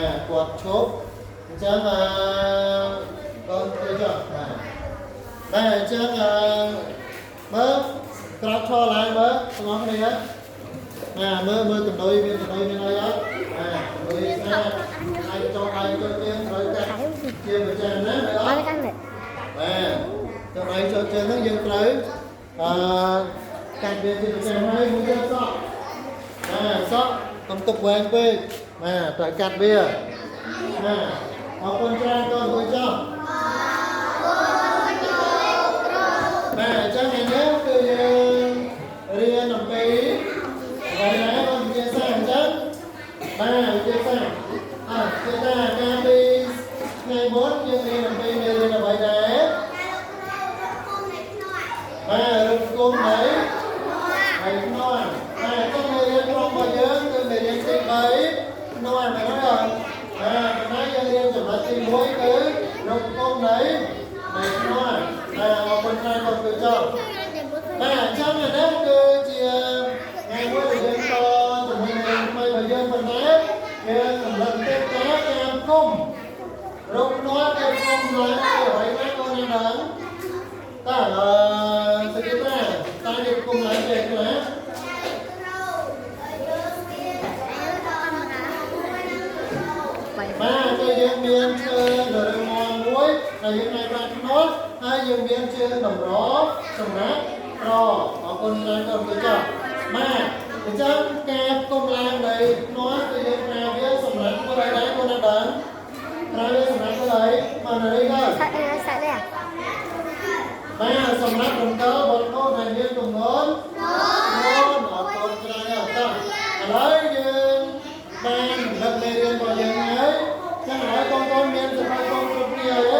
បាទគាត់ឈប់អញ្ចឹងអឺកូនជួយចុះបាទបាទអញ្ចឹងអឺមើលក្រោកឈរឡើងមើលទាំងអស់គ្នាបាទមើលមើលតំណុយមានតំណុយមានអីអត់បាទតំណុយស្អាតហើយចូលហើយចូលជើងត្រូវកាត់ជាប្រចាំណាមើលអត់ មកកាន់នេះ បាទចូលដៃចូលជើងហ្នឹងយើងត្រូវអឺកាត់វាជាប្រចាំហើយមួយទៀតសក់បាទសក់កុំទុកវែងពេកបាទត្រូវកាត់វាបាទអរគុណច្រើនកូនមួយចុះបាទអញ្ចឹងថ្ងៃនេះគឺយើងរៀនអំពីអ្វីដែរកូនវិទ្យាសាស្ត្រអញ្ចឹងបាទវិទ្យាសាស្ត្រអើគឺថាកាលពីថ្ងៃមុនយើងរៀនអំពីមេរៀនអ្វីដែរបាទរំគុំនៃហើយខ្នាន់បាទអញ្ចឹងមេរៀនក្រុមរបស់យើងគឺមេរៀនទី3ខ្នាន់មែនទេបាទប៉ុន្តែយើងរៀនចំណុចទី1គឺរំគុំនៃនៃខ្នាន់បាទអរគុណច្រើនកូនគឺចង់បាទអញ្ចឹងអានេះគឺជាថ្ងៃមួយដែលយើងតជាមួយមេរៀនថ្មីរបស់យើងប៉ុន្តែយើងរំលឹកតិចតើតាមគុំរំខ្នាន់ទៅគុំឡើងទៅអ្វីណាកូនណាដឹង តើអឺសេចក្ដីត្រាតើនេះគុំឡើងចេះខ្លះបាទគឺយើងមានជើងដ៏រឹងមាំមួយដែលយើងអាចប្រើខ្នោះហើយយើងមានជើងតម្រសម្រាប់ក្រអរគុណច្រើនកូនគឺចាស់បាទអញ្ចឹងការគុំឡើងនៃខ្នោះគឺយើងប្រើវាសម្រាប់ធ្វើអីដែរកូនណាដឹងប្រើវាសម្រាប់ធ្វើអីមកណារីកូន សាក់សាក់នេះ បាទសម្រាប់រំកិលវត្ថុដែលមានទម្ងន់ធ្ងន់អរគុណច្រើនណាស់តោះឥឡូវយើងបានរំលឹកមេរៀនរបស់យើងហើយចឹងឥឡូវកូនកូនមានសភៅពុំគ្រប់គ្នាហើយទេ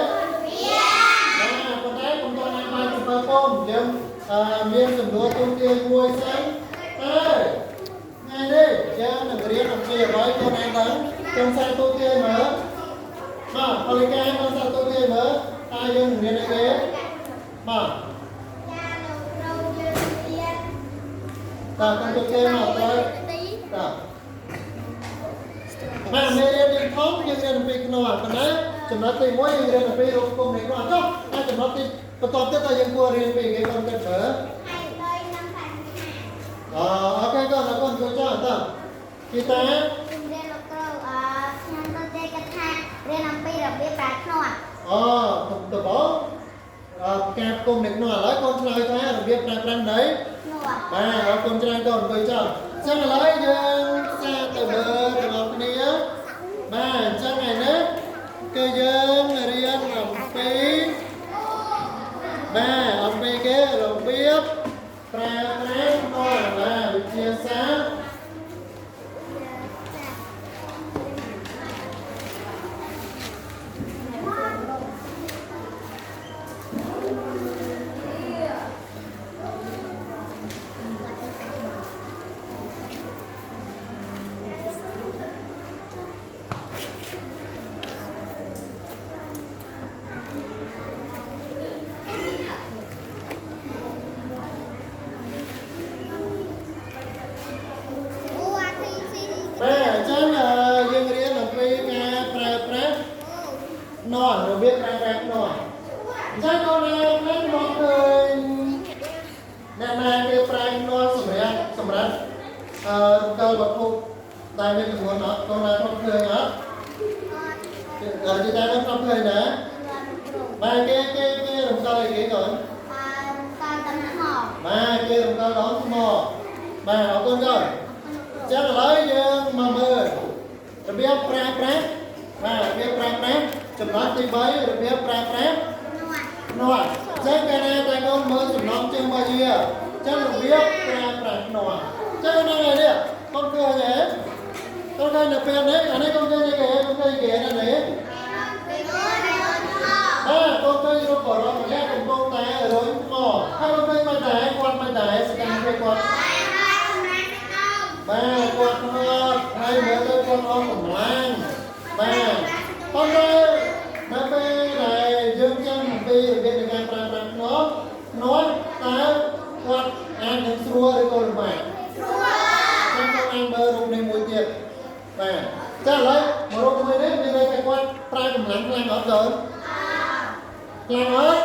បាទប៉ុន្តែកុំទាន់អាចបានសភៅពុំយើងអឺមានសំណួរទូទាយមួយសិនតើថ្ងៃនេះយើងនឹងរៀនអំពីអ្វីកូនឯងដឹងចង់សាកទូទាយមើលបាទពលិកាចង់សាកទូទាយមើលតើយើងនឹងរៀនអីគេបាទ តើកុំទៅគេមកត្រូវតើបាទមេរៀននេះធំយើងរៀនអំពីខ្នាតប៉ុន្តែចំណុចទី1យើងរៀនអំពីរូបគុំនៃខ្នាតចុះតែចំណុចទីបន្តទៀតតើយើងគួររៀនពីគេកូនគិតមើលអអូខេកូនអរគុណជួយចុះតើជីតា ជំរាបលោកគ្រូអឺខ្ញុំទៅទេគិតថារៀនអំពីរបៀបប្រើខ្នាត់ អូដំបូងអឺការគុំនៃខ្នាតឥឡូវកូនឆ្លើយថារបៀបប្រើប្រាស់នៃ ខ្នាត់ បាទអរគុណច្រើនកូនអង្គុយចុះអញ្ចឹងឥឡូវយើងសាកទៅមើលទាំងអស់គ្នាបាទអញ្ចឹងថ្ងៃនេះគឺយើងរៀនអំពីបាទអំពីគេរបៀបប្រើប្រាស់ក្នុងបាទវិទ្យាសាស្ត្រ អូអាធីស៊ី បាទអញ្ចឹងអឺយើងរៀនអំពីការប្រើប្រាស់ននរបៀបប្រើប្រាស់ននអញ្ចឹងកូនឯងនឹងមកឃើញអ្នកណាគេប្រើននសម្រាប់សម្រាប់អឺរំកិលវត្ថុដែលមានចំនួនអត់កូនណាធ្លាប់ឃើញអត់អឺជីតានឹងធ្លាប់ឃើញណាបាទគេគេគេរំកិលអីគេកូន អឺការតំថ្ម បាទគេរំកិលដងថ្មបាទអរគុណកូន អញ្ចឹងឥឡូវយើងមកមើលរបៀបប្រើប្រាស់បាទរបៀបប្រើប្រាស់ចំណុចទី3របៀបប្រើប្រាស់ ខ្នាត់ ខ្នាត់អញ្ចឹងកាលណាតែកូនមើលចំណងជើងរបស់វាអញ្ចឹងរបៀបប្រើប្រាស់ខ្នាត់អញ្ចឹងនៅថ្ងៃនេះកូនឃើញទេកូនឃើញនៅពេលនេះអានេះកូនឃើញអីគេកូនឃើញគេណានេះបាទកូនឃើញរូបបរិសម្នាក់កំពុងតែរុញថ្មហើយកូនឃើញមិនដែរគាត់មិនដែរសកម្មភាពគាត់ បាទគាត់ធ្លាប់ហើយមើលទៅគាត់អស់កម្លាំងបាទប៉ុន្តែនៅពេលដែលយើងចាំអំពីរបៀបនៃការប្រើប្រាស់ធ្នាប់ធ្នាប់តើគាត់អាចនឹងស្រួលឬក៏លំបាកចាំកូនអាចមើលរូបនេះមួយទៀតបាទចាឥឡូវ មករូបមួយនេះមានន័យថាគាត់ប្រើកម្លាំងខ្លាំងអត់កូនខ្លាំងអត់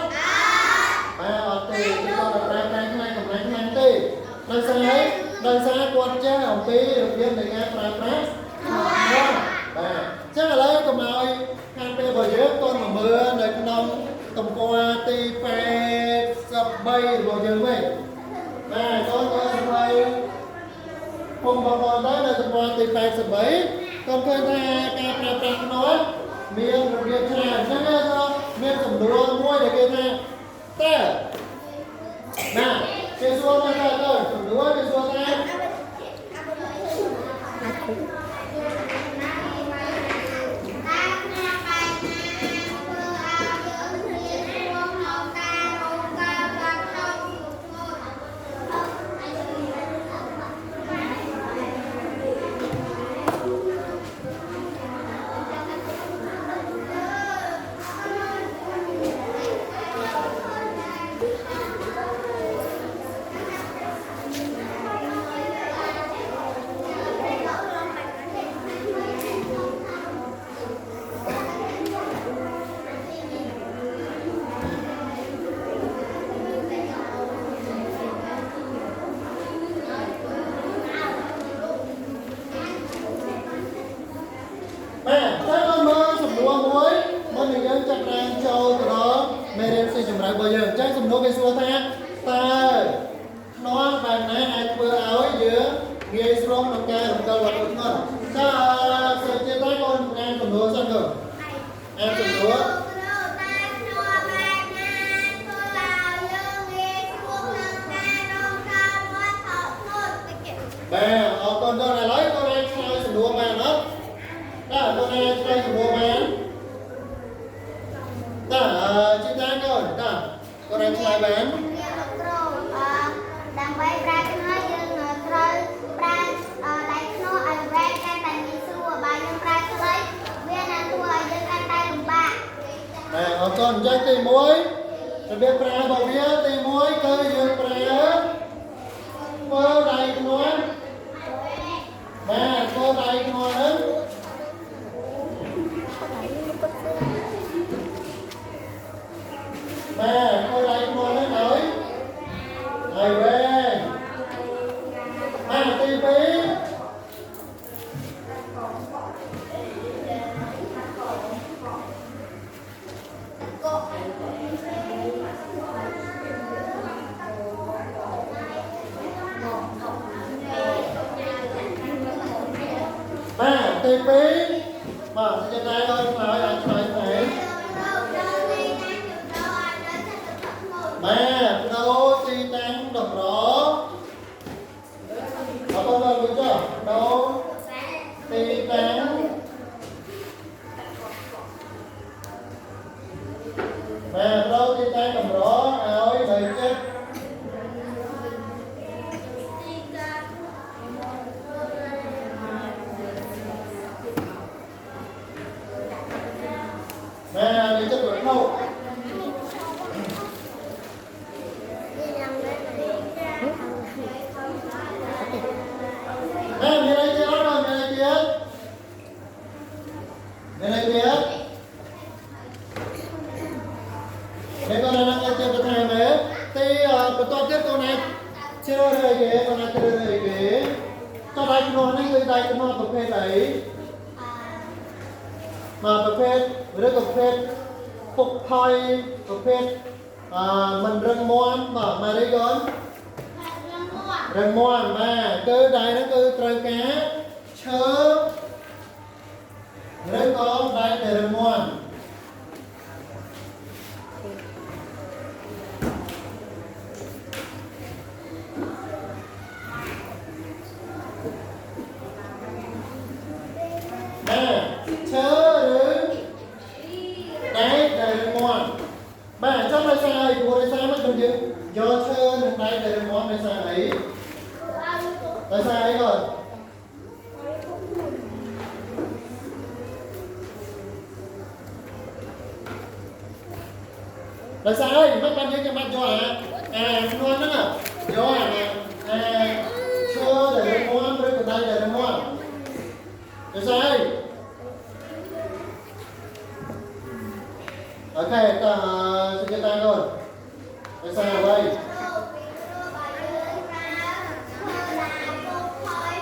បាទអត់ទេគឺគាត់ប្រើប្រាស់ខ្លាំងកម្លាំងខ្លាំងទេដោយសារអីដោយសារគាត់ចេះអំពីរបៀបនៃការប្រើប្រាស់បាទចឹងឥឡូវកុំឲ្យខាងពេលរបស់យើងកូនមកមើលនៅក្នុងទំព័រទី83របស់យើងវិញបាទកូនមើលស្វ័យពុំបងប្អូនដែរនៅទំព័រទី83កូនឃើញថាការប្រើប្រាស់ខ្នុរមានរបៀបច្រើនអញ្ចឹងមានសំណួរមួយដែលគេថាតើណាគេសួរមកថាតើសំណួរគេសួរថារបស់យើងអញ្ចឹងសំណួរគេសួរថាតើខ្នាល់បែបណាអាចធ្វើឲ្យយើងងាយស្រួលក្នុងការរំកិលវត្ថុធ្ងន់តើសិស្សជាតែកូនអានសំណួរសិនកូនអានសំណួរបាទអរគុណដល់ឥឡូវកូនអាចឆ្លើយសំណួរបានអត់បាទកូនអាចឆ្លើយសំណួរបានតើជីតាកូនតើកូនអាចឆ្លើយបានលោកគ្រូដើម្បីប្រើខ្នុរយើងត្រូវប្រើដៃខ្នុរឲ្យវែងកាន់តែងាយស្រួលបើយើងប្រើខ្លីវានឹងធ្វើឲ្យយើងកាន់តែលំបាកបាទអរគុណអញ្ចឹងទី1របៀបប្រើរបស់វាទី1គឺយើងប្រើធ្វើដៃខ្នុរបាទធ្វើដៃខ្នុរហ្នឹងបាទធ្វើដៃខ្នុរហ្នឹងឲ្យវែងបាទទី2បាទទី2បាទចំណែកឲ្យឆ្លើយឲ្យឆ្លើយទៅបាទដូរទីតាំងតម្រអរគុណដល់លោកចាដូរទីតាំងបាទដូរទីតាំងតម្រឲ្យនៅចិត្តបាទនៅចិត្តវត្ថុមានអីទៀតអត់មានអីទៀតមានអីទៀតនេះកូនណាងទៀតបន្ថែមទេទីបន្តទៀតកូនណាជ្រើសរើសគេកូនណាជ្រើសរើសគេតើដៃខ្នោះនេះគឺដៃខ្នោះប្រភេទអីមកប្រភេទឬក៏ប្រភេទពុកថយប្រភេទមិនរឹងមាំបាទម៉ារីកូនរឹងមាំបាទគឺដៃហ្នឹងគឺត្រូវការឈើឬក៏ដៃដែលរឹងមាំបាទឈើឬដៃដែលរឹងមាំបាទចង់ដោយសារអីព្រោះដោយសារមិនយើងយកឈើនិងដៃដែលរឹងមាំដោយសារអីដោយសារអីកូនដោយសារអីមិនបានយើងចាំបាច់យកអាខ្នាន់ហ្នឹងយកអាឈើដែលរឹងមាំឬក៏ដៃដែលរឹងមាំដោយសារអី OK តោះសុជាតាកូនដោយសារអ្វី ពីព្រោះបើយើងប្រើឈើដែលពុកផុយ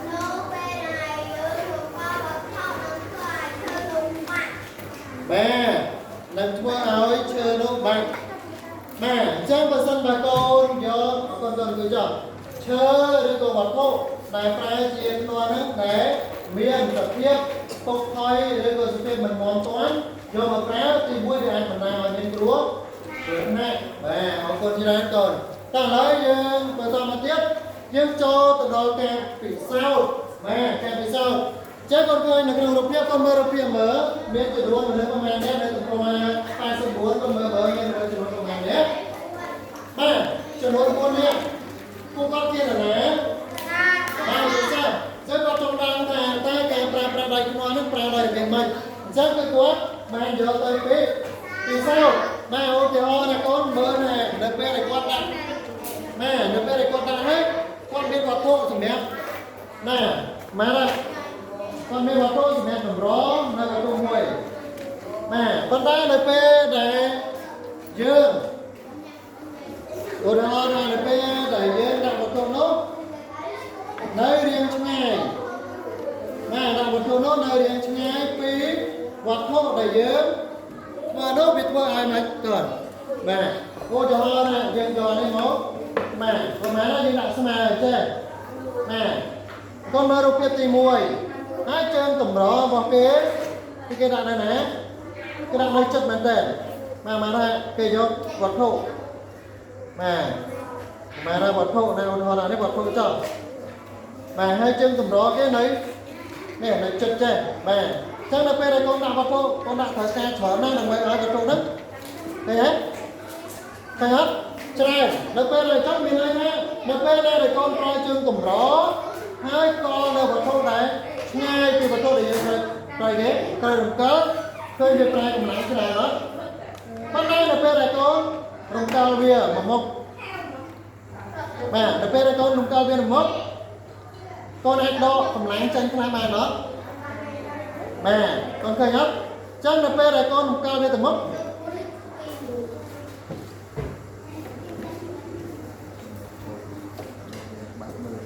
នៅពេលដែលយើងរំកិលវត្ថុនឹងធ្វើឲ្យឈើនោះបាក់ បាទនឹងធ្វើឲ្យឈើនោះបាក់បាទអញ្ចឹងបើសិនបើកូនយកអរគុណកូនអង្គុយចុះឈើឬក៏វត្ថុដែលប្រែជាភ្នាល់ហ្នឹងដែលមានសភាពពុកផុយឬក៏សភាពមិនមាំទាន់យកមកប្រើទីមួយវាអាចបណ្ដាលឲ្យមានគ្រោះគ្រោះថ្នាក់បាទអរគុណច្រើនកូនតោះឥឡូវយើងបន្តមកទៀតយើងចូលទៅដល់ការពិសោធន៍បាទការពិសោធន៍ ចេះកូនឃើញនៅក្នុងរូបភាពកូនមើលរូបភាពមើលមានចំនួនមនុស្សប្រមាណនេះនៅទំព័រ89កូនមើលមើលមានមនុស្សចំនួនប្រមាណនេះបាទចំនួន4នាក់ពួកគាត់ជានរណាបាទលោកចាស់ចឹងគាត់ចង់ដឹងថាតើការប្រើប្រាស់ដៃខ្នាល់នឹងប្រើដោយរបៀបម៉េចអញ្ចឹងគឺគាត់បានយកទៅពីពិសោធន៍បាទឧទាហរណ៍ណាកូនមើលណានៅពេលដែលគាត់ដាក់បាទនៅពេលដែលគាត់ដាក់ហើយគាត់មានវត្ថុសម្រាប់ណាម៉ាគាត់មានវត្ថុសម្រាប់តម្រងនៅវត្ថុមួយបាទប៉ុន្តែនៅពេលដែលយើងឧទាហរណ៍ថានៅពេលដែលយើងដាក់វត្ថុនោះនៅរៀងឆ្ងាយបាទដាក់វត្ថុនោះនៅរៀងឆ្ងាយពីវត្ថុដែលយើងធ្វើនោះវាធ្វើឲ្យមិនកើតបាទឧទាហរណ៍ថាយើងយកនេះមកបាទប្រហែលយើងដាក់ស្មើចេះបាទកូនមើលរូបភាពទី1ហើយជើងកម្ររបស់គេគឺគេដាក់នៅណាគេដាក់នៅចិត្តមែនតើបាទមកថាគេយកវត្ថុបាទមកថាវត្ថុនៅឧទាហរណ៍នេះវត្ថុចុះបាទហើយជើងកម្រគេនៅនេះនៅចិត្តចេះបាទអញ្ចឹងនៅពេលដែលកូនដាក់វត្ថុកូនដាក់ត្រូវការច្រើនណាស់ដើម្បីឲ្យវត្ថុហ្នឹងឃើញទេឃើញអត់ច្រើននៅពេលដែលចង់មានន័យថានៅពេលដែលកូនប្រើជើងកម្រហើយកនៅវត្ថុដែលឆ្ងាយពីវត្ថុដែលយើងត្រូវត្រូវគេត្រូវរំកិលឃើញវាប្រែកម្លាំងច្រើនអត់ប៉ុន្តែនៅពេលដែលកូនរំកិលវាមកមុខបាទនៅពេលដែលកូនរំកិលវាមកមុខកូនអាចដកកម្លាំងចេញខ្លះបានអត់បាទកូនឃើញអត់អញ្ចឹងនៅពេលដែលកូនរំកិលវាទៅមុខ បាក់មើល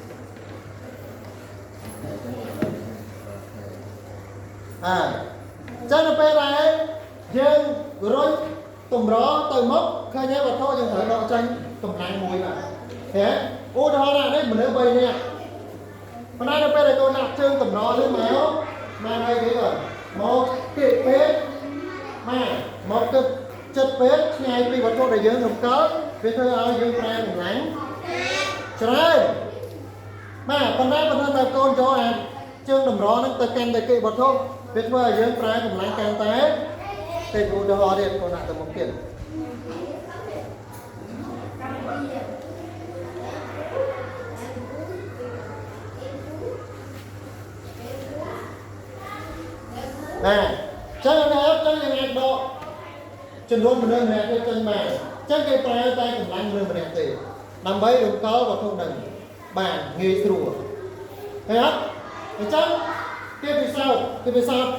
បាទចឹងនៅពេលដែលយើងរុញតម្រទៅមុខឃើញទេវត្ថុយើងត្រូវដកចេញកម្លាំងមួយបាទហេឧទាហរណ៍ថានេះមនុស្ស3នាក់ប៉ុន្តែនៅពេលដែលកូនដាក់ជើងតម្រនេះមកមកហើយគេគាត់មកគៀកពេកមកមកទឹកចិត្តពេកឆ្ងាយពីវត្ថុដែលយើងរំកិលវាធ្វើឲ្យយើងប្រែកម្លាំងច្រើនបាទប៉ុន្តែបើថាកូនយកអាជើងតម្រហ្នឹងទៅកាន់តែគៀកវត្ថុវាធ្វើឲ្យយើងប្រើកម្លាំងកាន់តែតិចឧទាហរណ៍ទៀតកូនដាក់ទៅមុខទៀតបាទចឹងណាអត់ចឹងយើងអាចដកចំនួនមនុស្សម្នាក់ទៅចេញមកចឹងគេប្រើតែកម្លាំងមនុស្សម្នាក់ទេដើម្បីរំកិលវត្ថុហ្នឹងបាទងាយស្រួលឃើញអត់អញ្ចឹងគេពិសោធន៍គេពិសោធន៍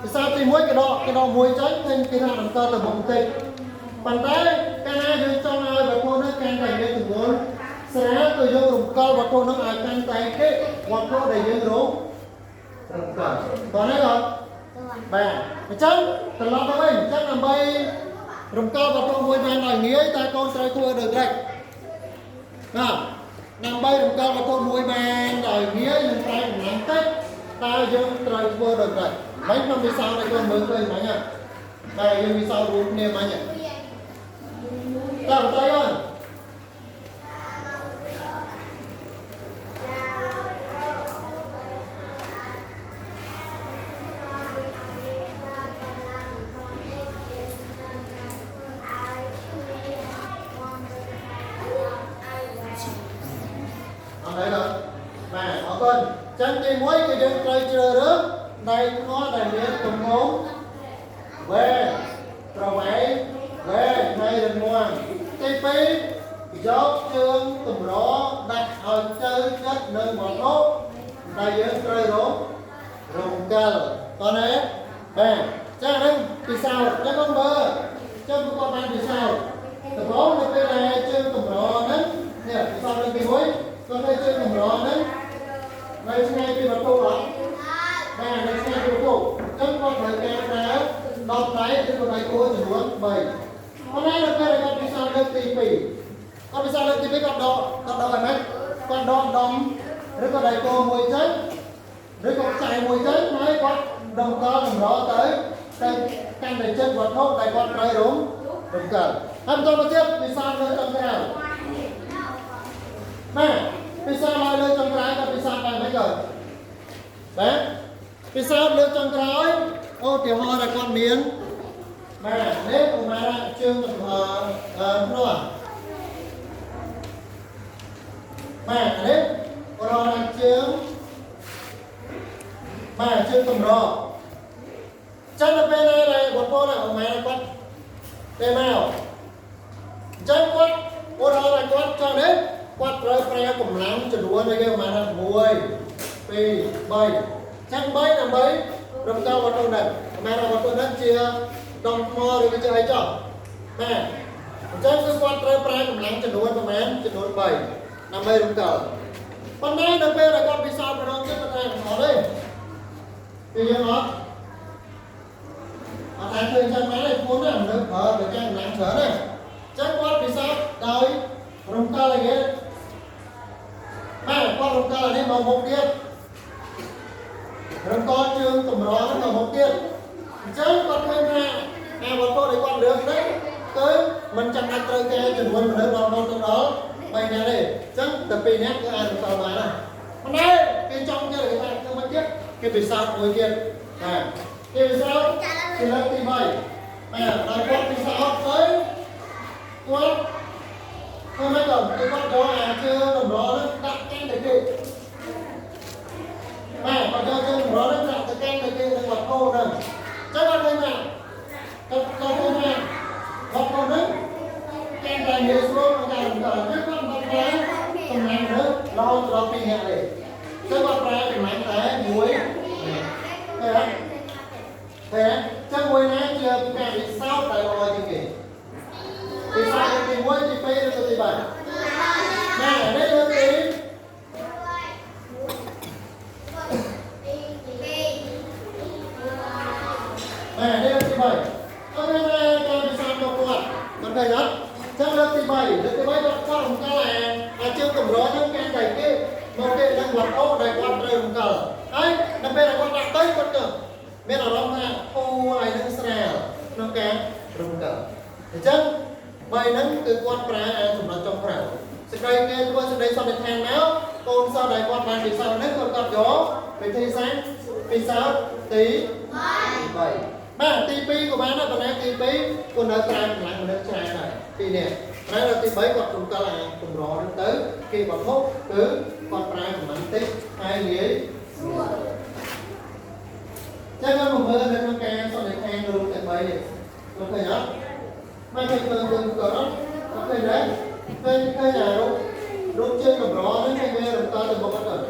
ពិសោធន៍ទី1គេដកគេដកមួយចេញឃើញគេថារំកិលទៅមុខបន្តិចប៉ុន្តែកាលណាយើងចង់ឲ្យវត្ថុហ្នឹងកាន់តែមានទម្ងន់ស្រាលគឺយើងរំកិលវត្ថុហ្នឹងឲ្យកាន់តែគេវត្ថុដែលយើងរំរំកិលតោះនេះអត់បាទអញ្ចឹងត្រឡប់ទៅវិញអញ្ចឹងដើម្បីរំកិលវត្ថុមួយបានដោយងាយតើកូនត្រូវធ្វើដូចម្ដេចបាទដើម្បីរំកិលវត្ថុមួយបានដោយងាយនិងប្រើកម្លាំងតិចតើយើងត្រូវធ្វើដូចម្ដេចមិនក្នុងវិស័យដែលកូនមើលឃើញមិញហ្នឹងតែយើងវិស័យរួមគ្នាមិញហ្នឹងតើបន្តអត់អត់ទេដល់បាទអរគុណចឹងទី1គឺយើងត្រូវជ្រើសរើសដៃខ្នាល់ដែលមានទំហំវែងប្រវែងវែងហើយរឹងមាំទី2យកជើងតម្រដាក់ឲ្យទៅចិត្តនឹងវត្ថុដែលយើងត្រូវរំកិលតោះណាបាទចឹងហ្នឹង ពិសោធន៍ចឹងបងមើលចឹងពួកគាត់បានពិសោធន៍ដំបូងនៅពេលដែលជើងកម្រហ្នឹងនេះពិសោធន៍លើកទី1គាត់ឲ្យជើងកម្រហ្នឹងនៅឆ្ងាយពីវត្ថុអត់បាទនៅឆ្ងាយពីវត្ថុចឹងគាត់ត្រូវការប្រើ10ដៃឬក៏ដៃគោចំនួន3ប៉ុន្តែនៅពេលដែលគាត់ពិសោធន៍លើកទី2គាត់ពិសោធន៍លើកទី2គាត់ដកឲ្យម៉េចគាត់ដកដុំឬក៏ដៃគោមួយចឹងឬក៏ខ្សែមួយចឹងហើយគាត់ដង្កល់កម្រទៅកាន់តែចិត្តវត្ថុដែលគាត់ត្រូវរំកិលហើយបន្តមកទៀតពិសោធន៍លើចុងក្រោយបាទពិសោធន៍ឡើយលើចុងក្រោយគាត់ពិសោធន៍បែបម៉េចទៅបាទពិសោធន៍លើចុងក្រោយឧទាហរណ៍ដែលគាត់មានបាទនេះឧមាជើងភ្នាល់បាទនេះឧទាហរណ៍ជើងបាទជើងកម្រចឹងដល់ពេលនេះដែលបងប្អូនឧមាគាត់ពេលមកចឹងគាត់ឧទាហរណ៍គាត់ចង់នេះគាត់ត្រូវប្រើកម្លាំងចំនួនអីគេឧមាថា1 2 3ចឹង3ដើម្បីរំកិលវត្ថុហ្នឹងឧមាថាវត្ថុហ្នឹងជាដុំថ្មឬក៏ជាអីចុះបាទអញ្ចឹងគឺគាត់ត្រូវប្រើកម្លាំងចំនួនប្រហែលចំនួន3ដើម្បីរំកិលប៉ុន្តែនៅពេលដែលគាត់ពិសោធន៍ម្ដងទៀតគាត់ថាអត់ទេពីយើងអត់តែឃើញចឹងដែរខ្លួនណាមនុស្សប្រើទៅការកម្លាំងច្រើនណាចឹងគាត់ពិសោធន៍ដោយរំកិលអីគេបាទគាត់រំកិលអានេះមកមុខទៀតរំកិលជើងកម្រហ្នឹងមកមុខទៀតអញ្ចឹងគាត់ឃើញថាអាវត្ថុដែលគាត់លើកហ្នឹងគឺមិនចាំបាច់ត្រូវការចំនួនមនុស្សដល់ទៅដល់3នាក់ទេអញ្ចឹងតែ2នាក់គឺអាចរំកិលបានណាប៉ុន្តែគេចង់ទៀតគេថាធ្វើមិនទៀតគេពិសោធន៍មួយទៀតបាទគេពិសោធន៍ជាលើកទី3បាទដល់គាត់ពិសោធន៍ទៅគាត់ធ្វើម៉េចក៏គេគាត់យកអាជើងកម្រហ្នឹងដាក់កាន់តែគេបាទគាត់យកជើងកម្រហ្នឹងដាក់ទៅកាន់តែគេនឹងវត្ថុហ្នឹងចឹងគាត់ឃើញថាគាត់ឃើញថាវត្ថុហ្នឹងកាន់តែងាយស្រួលក្នុងការរំកិលចឹងគាត់មិនប្រើកម្លាំងមនុស្សរហូតដល់2នាក់ទេចឹងគាត់ប្រើកម្លាំងតែ1នាក់ឃើញទេចឹងមួយណាជាការពិសោធន៍ដែលល្អជាងគេពិសោធន៍ទី1ទី2ឬទី3បាទនេះលើកទីបាទនេះលើកទី3អត់មានការពិសោធន៍របស់គាត់មិនឃើញអត់ចឹងលើកទី3លើកទី3គាត់ចង់រំកិលអាជើងកម្រហ្នឹងកាន់តែគេមកគេនឹងវត្ថុដែលគាត់ត្រូវរំកិលហើយដល់ពេលដែលគាត់ដាក់ទៅគាត់ទៅមានអារម្មណ៍ថាអូឲ្យនឹងស្រាលក្នុងការរំកិលអញ្ចឹងបីហ្នឹងគឺគាត់ប្រើចំណុចចុងក្រោយសេចក្តីគេធ្វើសេចក្តីសន្និដ្ឋានមកកូនសិស្សដែលគាត់បានពិសោធន៍ហ្នឹងគាត់យកវិធីសាស្ត្រពិសោធន៍ទី3បាទទី2ក៏បានដែរប៉ុន្តែទី2គាត់នៅប្រើកម្លាំងមនុស្សច្រើនដែរពីនេះតែដល់ទី3គាត់រំកិលអាកម្រហ្នឹងទៅគេវត្ថុគឺគាត់ប្រើកម្លាំងតិចហើយងាយស្រួលចឹងមកមើលនៅក្នុងការសន្និដ្ឋានរូបទាំង3នេះលោកឃើញអត់មិនឃើញមើលមើលក៏អត់ឃើញដែរឃើញអារូបជើងកម្រហ្នឹងគេវារំកិលទៅមុខអត់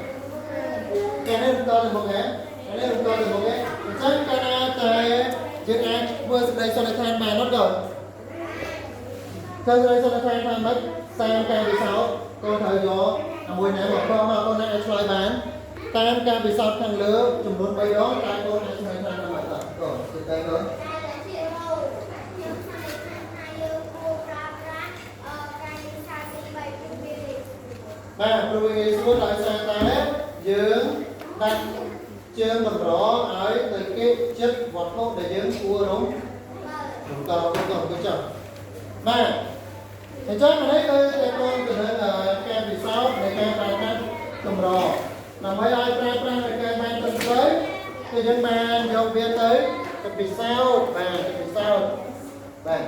គេនេះរំកិលទៅមុខហ៎នេះរំកិលទៅមុខហ៎អញ្ចឹងកាលណាតែយើងអាចធ្វើសេចក្តីសន្និដ្ឋានបានអត់ក៏ធ្វើសេចក្តីសន្និដ្ឋានថាម៉េចតាមការពិសោធន៍ក៏ត្រូវយកមួយណាមកផងមកកូនណាអាចឆ្លើយបានតាមការពិសោធន៍ខាងលើចំនួន3ដងតើកូនអាចឆ្លើយបានមិនអត់កូនទៅតែកូនបាទព្រោះងាយស្រួលដោយសារតែយើងដាក់ជើងកម្រឲ្យទៅគេចិត្តវត្ថុដែលយើងគួររំកិលទៅចុះបាទអញ្ចឹងនេះគឺតើកូនទៅនឹងការពិសោធន៍នៃការប្រើប្រាស់កម្រដើម្បីឲ្យប្រើប្រាស់នៃការបានត្រឹមត្រូវគឺយើងបានយកវាទៅពិសោធន៍បាទទៅពិសោធន៍បាទ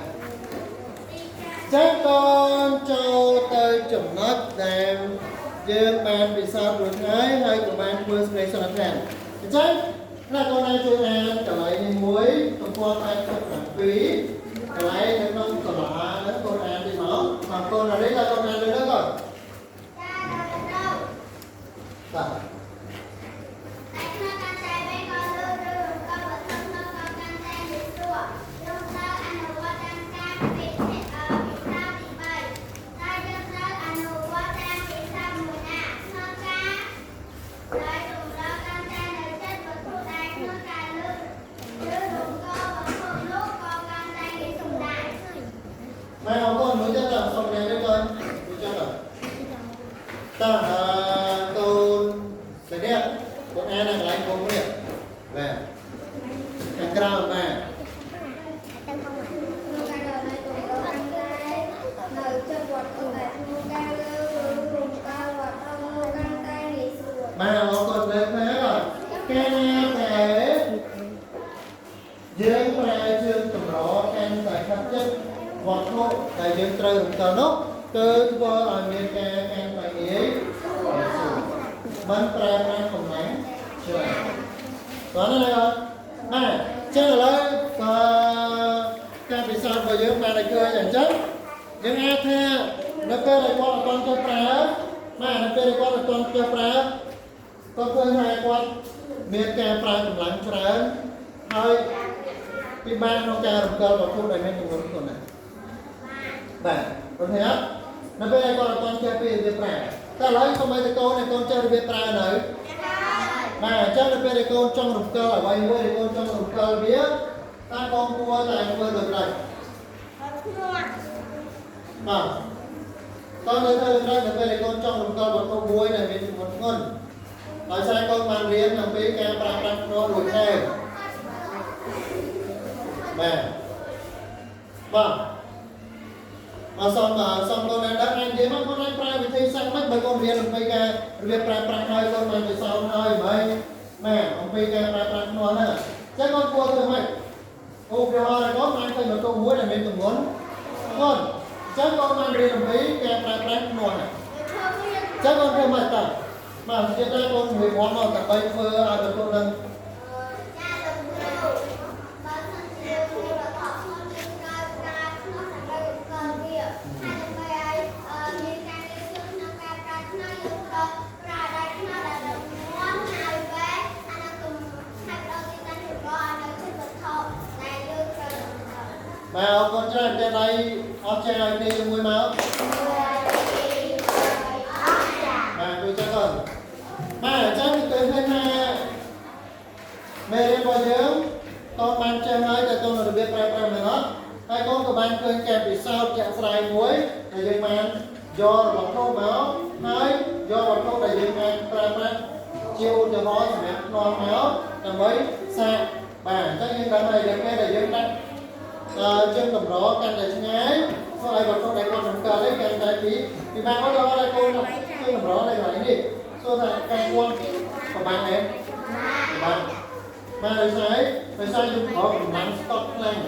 ចឹងកូនចូលទៅចំណុចដែលយើងបានពិសោធន៍រួចហើយហើយក៏បានធ្វើសេចក្តីសន្និដ្ឋានអញ្ចឹងណាកូនឯងជួយអានកន្លែងនេះមួយទំព័រ87កន្លែងនៅក្នុងសាលាហ្នឹងកូនអានទីមកបាទកូននេះតើកូនអានលើហ្នឹងកូនចាបាទតែក្នុងការតែវិញក៏លើឬរំកិលវត្ថុក្នុងការតែងាយស្រួល បាទបាទអរគុណលើកណាកាលណាតែយើងប្រើជើងកម្រកាន់តែខាត់ចិត្តវត្ថុដែលយើងត្រូវរំកិលនោះគឺធ្វើឲ្យមានការកាន់តែងាយស្រួលមិនប្រើប្រាស់កម្លាំងច្រើនតោះណាអត់បាទចឹងឥឡូវការពិសោធន៍របស់យើងបានតែឃើញអញ្ចឹងយើងអាចថានៅពេលដែលគាត់អត់ទាន់ចេះប្រើបាទនៅពេលដែលគាត់អត់ទាន់ចេះប្រើក៏ឃើញថាគាត់មានការប្រើកម្លាំងច្រើនហើយពិបាកក្នុងការរំកិលវត្ថុដែលមានទម្ងន់ធ្ងន់ណាស់បាទព្រោះថានៅពេលដែលគាត់អត់ទាន់ចេះពីរបៀបប្រើតែឥឡូវសូម្បីតែកូនឯកូនចេះរបៀបប្រើនៅបាទអញ្ចឹងនៅពេលដែលកូនចង់រំកិលអ្វីមួយដែលកូនចង់រំកិលវាតើកូនគួរតែធ្វើដូចម្ដេចបាទតើនៅធ្វើដូចម្ដេចនៅពេលដែលកូនចង់រំកិលវត្ថុមួយដែលមានទម្ងន់ធ្ងន់ដោយសារកូនបានរៀនអំពីការប្រើប្រាស់ធ្នាប់រួចហើយបាទបាទអសមសំកូនដែរអាចនិយាយមកកូនអាចប្រើវិធីសាស្ត្រមិនបើកូនរៀនអំពីការរបៀបប្រើប្រាស់ហើយកូនបានពិសោធន៍ហើយមិនបាទអំពីការប្រើប្រាស់ធ្នាប់ហ្នឹងចឹងកូនគួរធ្វើម៉េចឧទាហរណ៍កូនបានឃើញវត្ថុមួយដែលមានទម្ងន់ធ្ងន់ចឹងកូនបានរៀនអំពីការប្រើប្រាស់ធ្នាប់ហ្នឹងចឹងកូនធ្វើម៉េចតើបាទជាតែកូនមួយរាំមកដើម្បីធ្វើឲ្យវត្ថុនឹងបាទអរគុណច្រើនតែដៃអត់ចេះឲ្យគ្នាជាមួយមកបាទជួយចឹងកូនបាទអញ្ចឹងគឺឃើញថាមេរៀនរបស់យើងកូនបានចេះហើយតែកូនរបៀបប្រើប្រាស់មែនអត់ហើយកូនក៏បានឃើញការពិសោធន៍ជាក់ស្ដែងមួយដែលយើងបានយកវត្ថុមកហើយយកវត្ថុដែលយើងបានប្រើប្រាស់ជាឧទាហរណ៍សម្រាប់នាំមកដើម្បីសាកបាទអញ្ចឹងយើងដឹងហើយដល់ពេលដែលយើងដាក់ជើងកម្រកាន់តែឆ្ងាយធ្វើឲ្យវត្ថុដែលគាត់រំកិលនេះកាន់តែពីបានអត់ដល់ឲ្យកូនជើងកម្រនៅកន្លែងនេះសួរថាការគាត់ប្រហែលទេបាទបាទដោយសារយើងកម្រកម្លាំងស្តុកខ្លាំង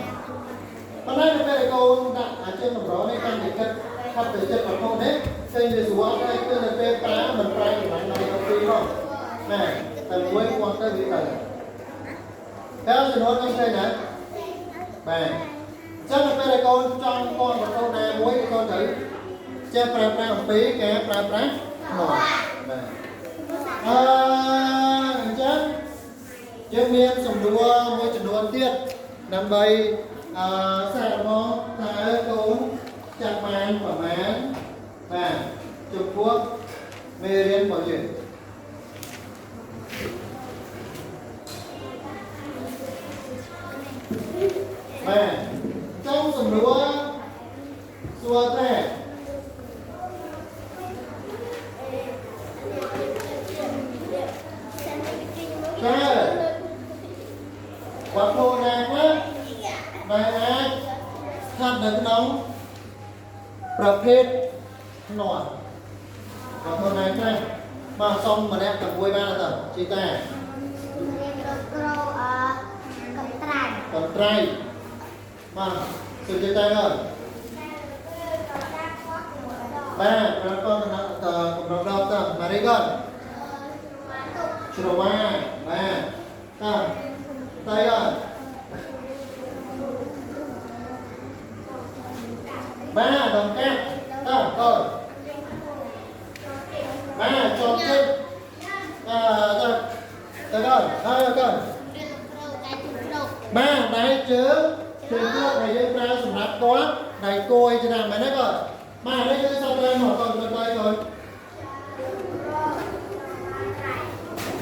ប៉ុន្តែនៅពេលដែលកូនដាក់ជើងកម្រនេះកាន់តែគិតខិតទៅចិត្តវត្ថុនេះឃើញវាស្រួលហើយគឺនៅពេលប្រើមិនប្រើកម្លាំងដល់ទៅពីរផងណែតែមួយគាត់ទៅវាទៅតែចំនួននេះឃើញណាបាទចឹងនៅពេលដែលកូនចង់កូនវត្ថុណាមួយកូនត្រូវចេះប្រើប្រាស់អំពីការប្រើប្រាស់ធ្នាប់បាទអញ្ចឹងយើងមានសំណួរមួយចំនួនទៀតដើម្បីសាកល្បងតើកូនចាប់បានប្រមាណបាទចំពោះមេរៀនរបស់យើងបាទចង់សំណួរសួរថាតើវត្ថុណាខ្លះដែលអាចស្ថិតនៅក្នុងប្រភេទធ្នាប់វត្ថុណាខ្លះបាទសុំម្នាក់តែមួយបានអត់ជីតាកន្ត្រៃបាទសុជាតិតែកូនបាទប្រកបកម្រដតម៉ារីកូនជ្រវ៉ាបាទតើតៃកូនបាទដង្កាត់តើកូនបាទជាប់ចិត្តតើតើកូនហើយកូនបាទដៃជើងជើងគ្របដែលយើងប្រើសម្រាប់គាត់ដៃគួយឆ្នាំមែនទេកូនបាទនេះគឺសតតែមកកូនមើលដៃកូន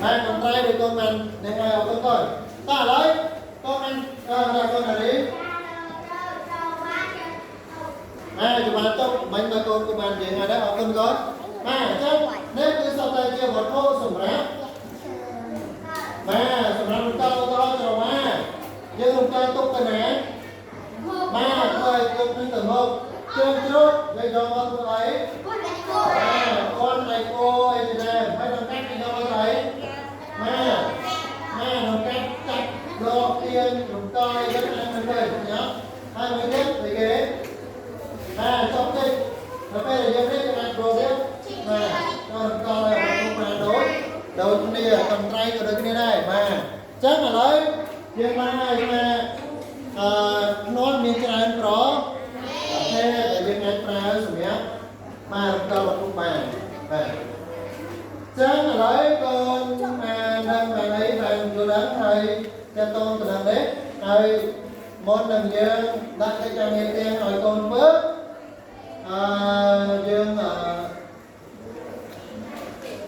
បាទកូនត្រៃដូចកូនបាននេះហើយអរគុណកូនតើឥឡូវកូនបានដល់កូនណារីបាទច្បាស់ទុកមិញមកកូនក៏បាននិយាយហើយដែរអរគុណកូនបាទអញ្ចឹងនេះគឺសតតែជាវត្ថុសម្រាប់បាទសម្រាប់រំកិលឧទាហរណ៍ច្រវាយើងរំកិល ទុកទៅណាបាទធ្វើឲ្យទុកនឹងទៅមុខជើងជ្រូកយើងយកមកធ្វើអីបាទគាត់ដៃគោអីទៅដែរហើយដង្កាត់យើងយកមកធ្វើអីបាទបាទដង្កាត់ចាក់ដកទៀនរំតយអីទៅហ្នឹងទៅញ៉ាំហើយមួយទៀតអីគេបាទចប់តិចដល់ពេលដែលយើងនេះយើងអាចប្រទៀតបាទចូលរំតយឲ្យបានដូចដូចគ្នាកំត្រៃក៏ដូចគ្នាដែរបាទអញ្ចឹងឥឡូវយើងបានហើយថាអឺភ្នាល់មានច្រើនប្រភេទដែលយើងអាចប្រើសម្រាប់បាទរំតវត្ថុបានបាទចឹងឥឡូវកូនបានដឹងបានអីបានយល់ដឹងហើយតកតងទៅនឹងនេះហើយមុននឹងយើងដាក់កិច្ចការងារផ្ទះឲ្យកូនធ្វើអឺយើងអឺ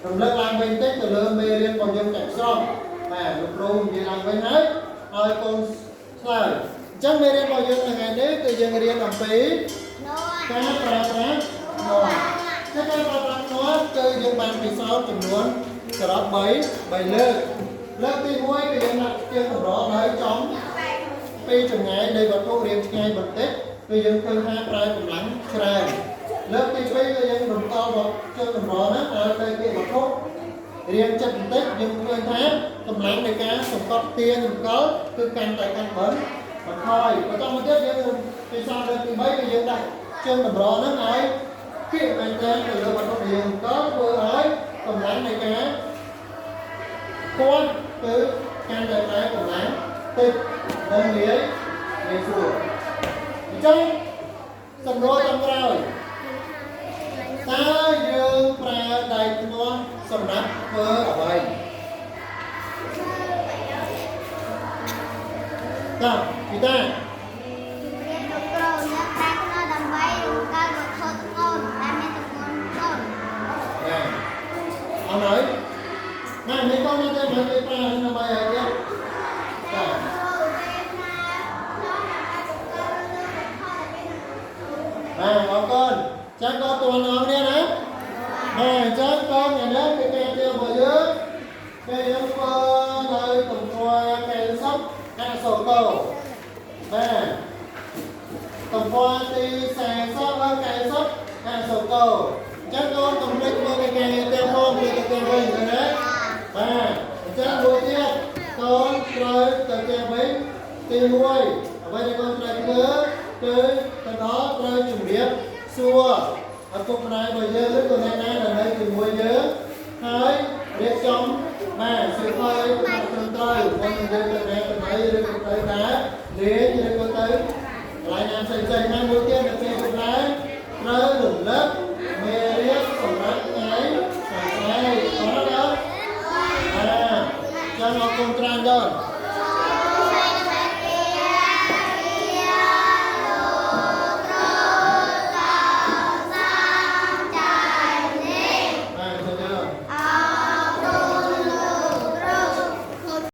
រំលឹកឡើងវិញតិចទៅលើមេរៀនរបស់យើងទាំងស្រុងបាទលោកគ្រូនិយាយឡើងវិញហើយឲ្យកូនឆ្លើយអញ្ចឹងមេរៀនរបស់យើងថ្ងៃនេះគឺយើងរៀនអំពីការប្រើប្រាស់ភ្នាល់តែការប្រើប្រាស់ភ្នាល់គឺយើងបានពិសោធន៍ចំនួនសរុប3 3លើកលើកទី1គឺយើងដាក់ជើងកម្រនៅចំពីចម្ងាយនៃវត្ថុរៀងឆ្ងាយបន្តិចគឺយើងឃើញថាប្រើកម្លាំងច្រើនលើកទី2គឺយើងរំកល់មកជើងកម្រហ្នឹងឲ្យទៅពីវត្ថុរៀងចិត្តបន្តិចយើងឃើញថាកម្លាំងនៃការសង្កត់ទាញរំកល់គឺកាន់តែកាន់បន្បន្ថយបន្តមកទៀតយើងពិសោធន៍លើកទី3គឺយើងដាក់ជើងកម្រហ្នឹងឲ្យគៀកមែនទែនទៅលើវត្ថុដែលយើងរំកល់ធ្វើឲ្យកម្លាំងនៃការគាត់គឺកាន់តែប្រើកម្លាំងតិចនិងងាយងាយស្រួលអញ្ចឹងសំណួរចុងក្រោយតើយើងប្រើដៃភ្នាល់សម្រាប់ធ្វើអ្វីតើពីតា រៀនលោកគ្រូយើងប្រើភ្នាល់ដើម្បីរំកិលវត្ថុធ្ងន់ដែលមានទម្ងន់ធ្ងន់ ណែអត់ហើយណែមានកូននេះទេមិនគេប្រើដើម្បីអីទៀតចា គ្រូគេប្រើភ្នាល់ដើម្បីរំកិលលើវត្ថុដែលមានទម្ងន់ធ្ងន់ បាទអរគុណចាំក៏តួនអរគ្នាណាបាទអញ្ចឹងកូនថ្ងៃនេះគឺការទៀរបស់យើងពេលយើងធ្វើនៅទំព័រ90អសូតោបាទទំព័រទី40ដល់90អសូតោអញ្ចឹងកូនកុំភ្លេចធ្វើកិច្ចការងារផ្ទះផងទៅផ្ទះវិញណាបាទអញ្ចឹងមួយទៀតកូនត្រូវទៅផ្ទះវិញទី1អ្វីដែលកូនត្រូវធ្វើគឺទៅដល់ត្រូវជម្រាបសួរឪពុកម្ដាយរបស់យើងឬក៏អ្នកណាដែលនៅជាមួយយើងហើយរៀបចំបាទសៀវភៅត្រឹមត្រូវមុននឹងយើងទៅណាទៅណីឬក៏ត្រូវតែលេង